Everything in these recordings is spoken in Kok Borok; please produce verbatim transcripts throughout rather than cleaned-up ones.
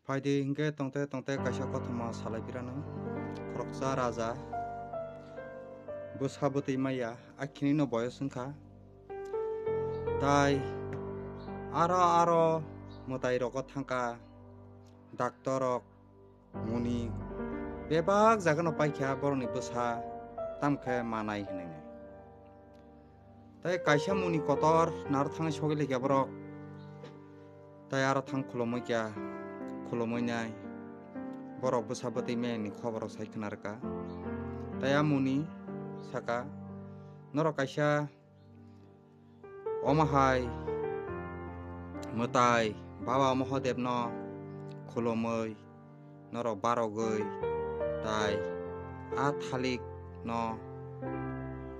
Phaidi hinkhe tongte tongte kaisa kothoma salai pirano. Khoroksa raja bwsa bwtwi maya, akhini no boyos wngkha. Tai aro aro mwtai rogo thangkha, doctor rok, muni bebak jaga no paikha borokni bwsa tamkhe manai hinwi. Tai kaisa muni kotor naro thangwi sogwi laikha borok. Tai aro thang khulumwi kya, khulumwi nai. Borok bwsa bwtwi meyani khobor rok sai khna rwkha. Tai a muni saka, "Norok kaisa omo hai mwtai Baba Mahadev no khulumwi norok barogwi tai a thalik no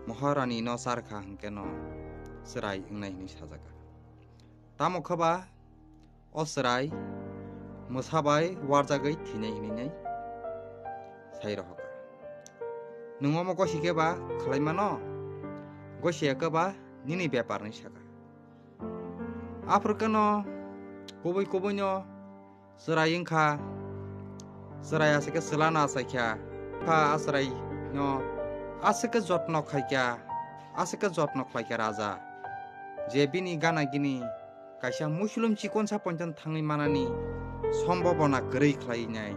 Maharani no charkha hinkhe no chwrai wngnai hinwi sajaka. Tamo khe ba o chwrai mwsa bai warjagwi thinai hinwi nai sai rohorkha. Nwng omo gosi khe ba khlai mano, gosi ya khe ba nini bepar ni saka." Aphuru khe no kubui kubui no chwrai wngkha, chwrai aswk khe chwla no achaikha. Kha a chwrai no aswk khe jotno khaikha, aswk khe jotno khlaikha raja, je bini gana gini kaisa musulum chikonsa pointon thangwi manani sombobona kwrwi khlainai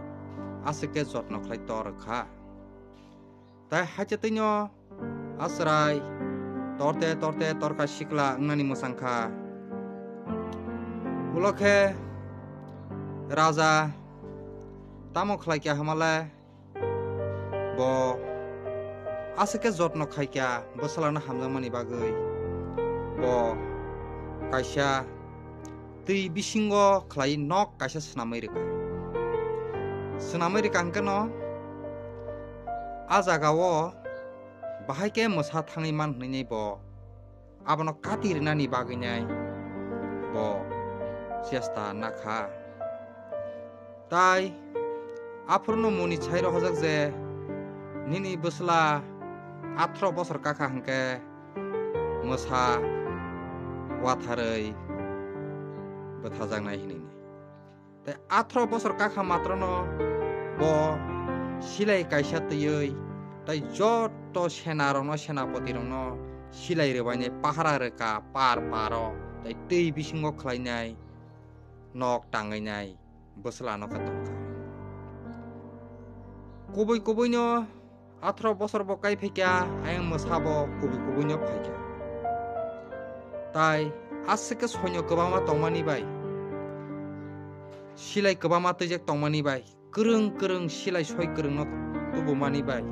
aswk khe jotno khlai tor kha. Tai haikhe twino a chwrai torte torte torkha sikla wngnani mwchang kha. Ulo khe raja tamo khlai kha hamale, bo aswk khe jotno khai kha bwsala no hamjakmani bagwi. Bo kaisa twi bisingo khlai nok kaisa swnamwi rwkha. Swnamwi rwkha hwnkhe no a jaga o bahai khe mwsa thangwi man hwnwi bo abono kati rwnani bagwi nai bo chesta nakha. Tai aphuru no muni sai rohorjak je nini bwsla atharo bosor kakha hwnkhe mwsa watharwi bwthajaknai hinwi. Tai atharo bosor kakha matrono bo silai kaisa twiwi tai joto senarokno, senapotirokno silai rwbainai, pahara rwkha par paro, tai twi bisingo khlainai, nok tangwi nai bwsla no khe tongkha. Kubui kubui no atharo bosor bo kai phaikha, ayang mwsa bo kubui kubui no phaikha. Tai aswk khe soino kwbangma tongmani bai, silai kwbangma twijak tongmani bai, kwrwng kwrwng silai soi kwrwng no tubumani bai,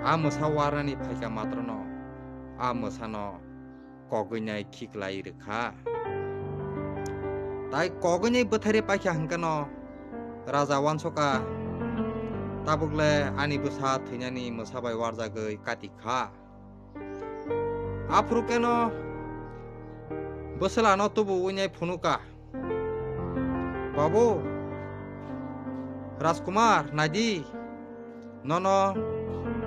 a mwsa warnani phaikha matrono, a mwsa no kogwi nai khiklai rwkha. Tai kogwi nai bwthairi paikha hwnkhe no raja wansokha, tabukle ani bwsa thwinani mwsa bai warjagwi kati kha. Aphuru khe no bwsla no tubu wngnai phunukha, "Babu, Rajkumar, naidi, nono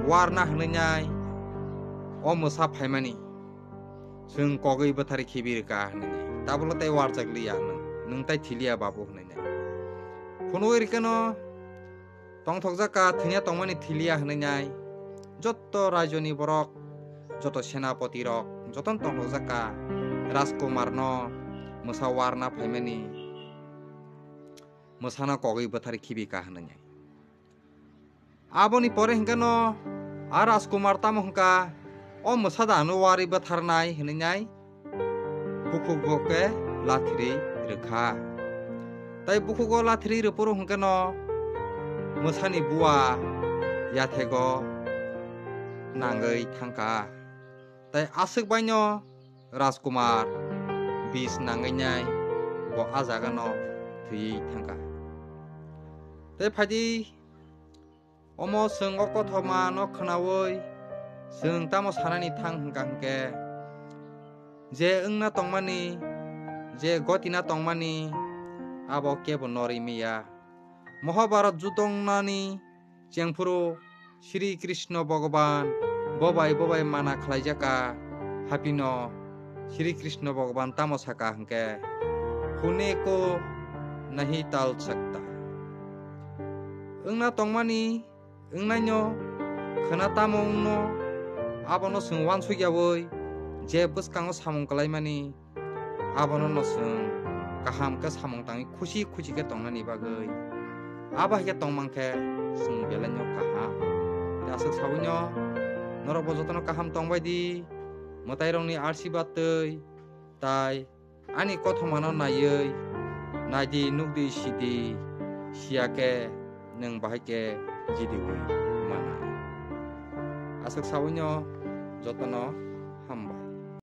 warna hwnwi nai o mwsa phaimani. Chwng kogwi bwtharwi khibi rwkha," hwnwi nai. "Tabukle tai warjak liya nwng, nwng tai thiliya babu," hwnwi nai. Phunugwi rwkhe no tongthokjak kha, thwina tongmani thiliya hwnwi nai. Joto raijoni borok, joto senapoti rok, jotono tongthokjak kha Rajkumar no mwsa warna phaimani, mwsano kogwi bwtharwi khibi kha hwnwi nai. Aboni pore hwnkhe no a Rajkumar tamo hwnkha, "O mwsa da ano warwi bwtharnai," hwnwi nai bukhugo khe lathirwi rwkha. Tai bukhugo lathirwi rwphuru hwnkhe no mwsani bua yathego nangwi thangkha. Tai aswk baino Rajkumar bis nangwi nai bo a jagano thwiwi thangkha. Tai phaidi omo chwng o kothoma no khwnawi chwng tamo sanani thang hwnkha hwnkhe, je wngna tongmani, je gotina tongmani, abo kebo norwi maya. Mahabharat judongnani chengphuru Sri Krishna Bhagavan bobai bobai mana khlaijakha, haphino Sri Krishna Bhagavan tamo saka hwnkhe, "Khune ko nahi tal sakta." wngna tongmani wngnaino khwna tamo wngno, abono chwng uansuk yaui je bwskango samung kwlaimani, abono no chwng kaham khe samung tangwi khusi khusi khe tongnani bagwi. Abo hai khe tongmang khe chwng belaino kaham. Tei aswk sabuino norokbo jotono kaham tongbai di, mwtairokni arsibat twi, tai ani kothomano naiwi naidi, nukdi, sidi, siya khe nwng bahai khe jidiui manai. Aswk sabuino jotono hambai.